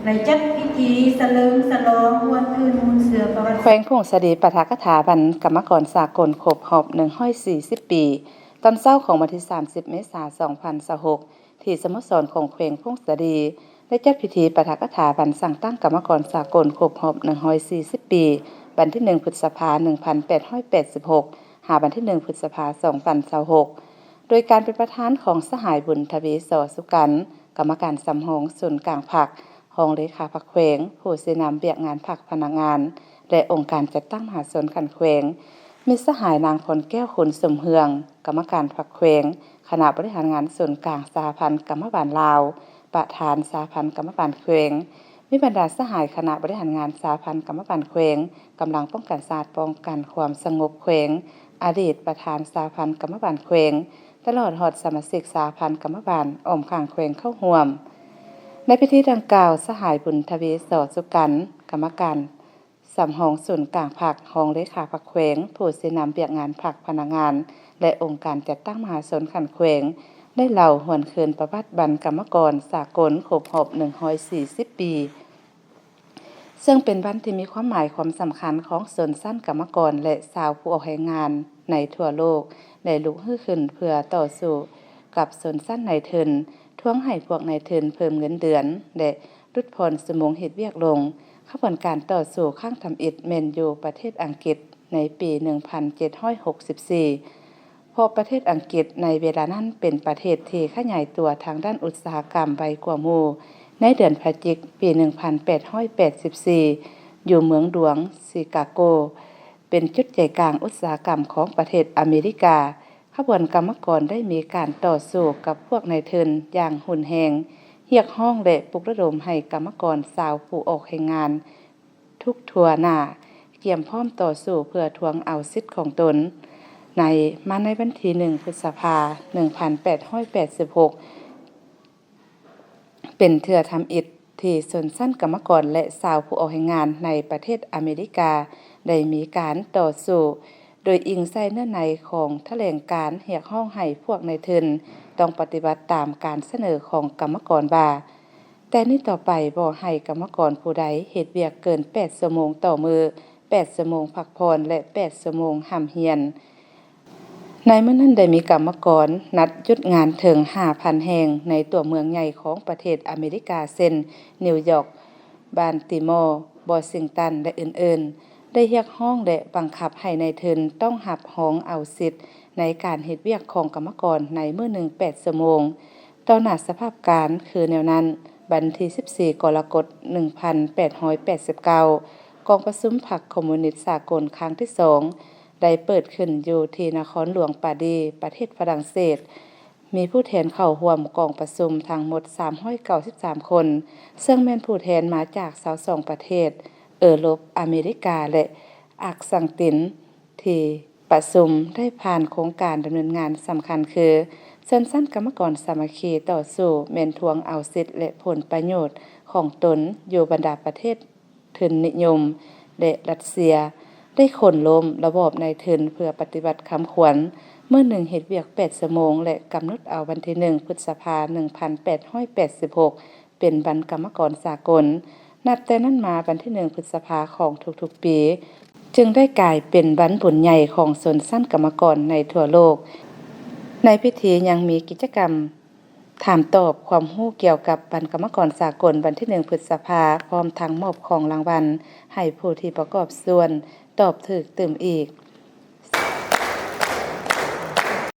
ໄດ້ຈັດພິທີສະເຫຼີມສະຫຼອງຫວນຄືນມູນເຊື້ອປະຫວັດ ແຂວງຜົ້ງສາລີປາຖະກະຖາວັນກຳມະກອນສາກົນຄົບຮອບໜຶ່ງຮ້ອຍສີ່ສິບປີ ຕອນເຊົ້າຂອງວັນທີສາມສິບ ເມສາ ສອງພັນຊາວຫົກ ທີ່ສະໂມສອນຂອງແຂວງຜົ້ງສາລີ ໄດ້ຈັດພິທີປາຖະກະຖາວັນສ້າງຕັ້ງກຳມະກອນສາກົນຄົບຮອບໜຶ່ງຮ້ອຍສີ່ສິບປີ ວັນທີໜຶ່ງ ພຶດສະພາ ໜຶ່ງພັນແປດຮ້ອຍແປດສິບຫົກ ຫາວັນທີໜຶ່ງ ພຶດສະພາ ສອງພັນຊາວຫົກ ໂດຍການເປັນປະທານຂອງສະຫາຍ ບຸນທະວີ ສໍສຸກັນ ກຳມະການສຳຮອງສູນກາງພັກ, ຮອງເລຂາພັກແຂວງ, ຜູ້ຊີ້ນຳວຽກງານພັກພະນັກງານ ແລະ ອົງການຈັດຕັ້ງມະຫາຊົນຂັ້ນແຂວງ, ມີສະຫາຍ ນາງ ພອນແກ້ວ ຄູນສົມເຮືອງ ກຳມະການພັກແຂວງ, ຄະນະບໍລິຫານງານສູນກາງສະຫະພັນກຳມະບານລາວ, ປະທານສະຫະພັນກຳມະບານແຂວງ, ມີບັນດາສະຫາຍຄະນະບໍລິຫານງານສະຫະພັນກຳມະບານແຂວງ, ກຳລັງປ້ອງກັນຊາດ, ປ້ອງກັນຄວາມສະຫງົບແຂວງ, ອະດີດປະທານສະຫະພັນກຳມະບານແຂວງ, ຕະຫຼອດຮອດສະມາຊິກສະຫະພັນກຳມະບານອ້ອມຂ້າງແຂວງເຂົ້າຮ່ວມ. ໃນພິທີດັ່ງກ່າວ, ສະຫາຍ ບຸນທະວີ ສໍສຸກັນ ກຳມະການ ສຳຮອງສູນກາງພັກ, ຮອງເລຂາພັກແຂວງ, ຜູ້ຊີ້ນຳວຽກງານພັກພະນັກງານ ແລະ ອົງການຈັດຕັ້ງມະຫາຊົນຂັ້ນແຂວງ ໄດ້ເລົ່າຫວນຄືນປະຫວັດວັນກຳມະກອນສາກົນຄົບຮອບໜຶ່ງຮ້ອຍສີ່ສິບປີ, ເຊິ່ງເປັນວັນທີ່ມີຄວາມໝາຍຄວາມສຳຄັນຂອງຊົນຊັ້ນກຳມະກອນ ແລະ ຊາວຜູ້ອອກແຮງງານໃນທົ່ວໂລກ ໄດ້ລຸກຮືຂຶ້ນເພື່ອຕໍ່ສູ້ກັບຊົນຊັ້ນນາຍທຶນ, ທວງໃຫ້ພວກນາຍທຶນເພີ່ມເງິນເດືອນ ແລະ ຫຼຸດຜ່ອນຊົ່ວໂມງເຮັດວຽກລົງ. ຂະບວນການຕໍ່ສູ້ຄັ້ງທຳອິດແມ່ນຢູ່ປະເທດອັງກິດໃນປີໜຶ່ງພັນເຈັດຮ້ອຍຫົກສິບສີ່ ເພາະປະເທດອັງກິດໃນເວລານັ້ນເປັນປະເທດທີ່ຂະຫຍາຍຕົວທາງດ້ານອຸດສາຫະກຳໄວກວ່າໝູ່. ໃນເດືອນພະຈິກປີໜຶ່ງພັນແປດຮ້ອຍແປດສິບສີ່ ຢູ່ເມືອງຫຼວງຊິກາໂກ ເປັນຈຸດໃຈກາງອຸດສາຫະກຳຂອງປະເທດອາເມລິກາ. ຂະບວນກຳມະກອນໄດ້ມີການຕໍ່ສູ້ກັບພວກນາຍທຶນຢ່າງຮຸນແຮງ, ຮຽກຮ້ອງ ແລະ ປຸກລະດົມໃຫ້ກຳມະກອນຊາວຜູ້ອອກແຮງງານທຸກທົ່ວໜ້າ ກຽມພ້ອມຕໍ່ສູ້ເພື່ອທວງເອົາສິດຂອງຕົນ. ໃນ ມາໃນວັນທີໜຶ່ງ ພຶດສະພາ ໜຶ່ງພັນແປດຮ້ອຍແປດສິບຫົກ ເປັນເທື່ອທຳອິດທີ່ຊົນຊັ້ນກຳມະກອນ ແລະ ຊາວຜູ້ອອກແຮງງານໃນປະເທດອາເມລິກາ ໄດ້ມີການຕໍ່ສູ້, ໂດຍອີງໃສ່ເນື້ອໃນຂອງຖະແຫຼງການຮຽກຮ້ອງໃຫ້ພວກນາຍທຶນຕ້ອງປະຕິບັດຕາມການສະເໜີຂອງກຳມະກອນວ່າ, ແຕ່ນີ້ຕໍ່ໄປບໍ່ໃຫ້ກຳມະກອນຜູ້ໃດເຮັດວຽກເກີນແປດຊົ່ວໂມງຕໍ່ມື້, ແປດຊົ່ວໂມງພັກຜ່ອນ ແລະ ແປດຊົ່ວໂມງຮ່ຳຮຽນ. ໃນມື້ນັ້ນໄດ້ມີກຳມະກອນນັດຢຸດງານເຖິງຫ້າພັນແຫ່ງໃນຕົວເມືອງໃຫຍ່ຂອງປະເທດອາເມລິກາ ເຊັ່ນ ນິວຢອກ, ບານຕີມໍ, ວໍຊິງຕັນ ແລະ ອື່ນໆ, ໄດ້ຮຽກຮ້ອງ ແລະ ບັງຄັບໃຫ້ນາຍທຶນຕ້ອງຮັບຮອງເອົາສິດໃນການເຮັດວຽກຂອງກຳມະກອນໃນມື້ໜຶ່ງແປດຊົ່ວໂມງ. ຕໍ່ໜ້າສະພາບການຄືແນວນັ້ນ, ວັນທີສິບສີ່ ກໍລະກົດ ໜຶ່ງພັນແປດຮ້ອຍແປດສິບເກົ້າ ກອງປະຊຸມພັກຄອມມູນິດສາກົນຄັ້ງທີສອງ ໄດ້ເປີດຂຶ້ນຢູ່ທີ່ນະຄອນຫຼວງປາຣີ, ປະເທດຝຣັ່ງເສດ, ມີຜູ້ແທນເຂົ້າຮ່ວມກອງປະຊຸມທັງໝົດສາມຮ້ອຍເກົ້າສິບສາມຄົນ, ເຊິ່ງແມ່ນຜູ້ແທນມາຈາກຊາວສອງປະເທດ, ເອີຣົບ, ອາເມລິກາ ແລະ ອາກສັງຕິນ. ທີ່ປະຊຸມໄດ້ຜ່ານໂຄງການດຳເນີນງານສຳຄັນຄື ຊົນຊັ້ນກຳມະກອນສາມັກຄີຕໍ່ສູ້ແມ່ນທວງເອົາສິດ ແລະ ຜົນປະໂຫຍດຂອງຕົນຢູ່ບັນດາປະເທດທຶນນິຍົມ ແລະ ຣັດເຊຍ, ໄດ້ໂຄ່ນລົ້ມລະບອບນາຍທຶນເພື່ອປະຕິບັດຄຳຂວັນ ມື້ໜຶ່ງເຮັດວຽກແປດຊົ່ວໂມງ ແລະ ກຳນົດເອົາວັນທີໜຶ່ງ ພຶດສະພາ ໜຶ່ງພັນແປດຮ້ອຍແປດສິບຫົກ ເປັນວັນກຳມະກອນສາກົນ. ນັບແຕ່ນັ້ນມາ, ວັນທີໜຶ່ງ ພຶດສະພາຂອງທຸກໆປີ ຈຶ່ງໄດ້ກາຍເປັນວັນບຸນໃຫຍ່ຂອງຊົນຊັ້ນກຳມະກອນໃນທົ່ວໂລກ. ໃນພິທີຍັງມີກິດຈະກຳຖາມຕອບຄວາມຮູ້ກ່ຽວກັບວັນກຳມະກອນສາກົນ ວັນທີໜຶ່ງ ພຶດສະພາ, ພ້ອມທັງມອບຂອງລາງວັນໃຫ້ຜູ້ທີ່ປະກອບສ່ວນຕອບຖືກຕື່ມອີກ.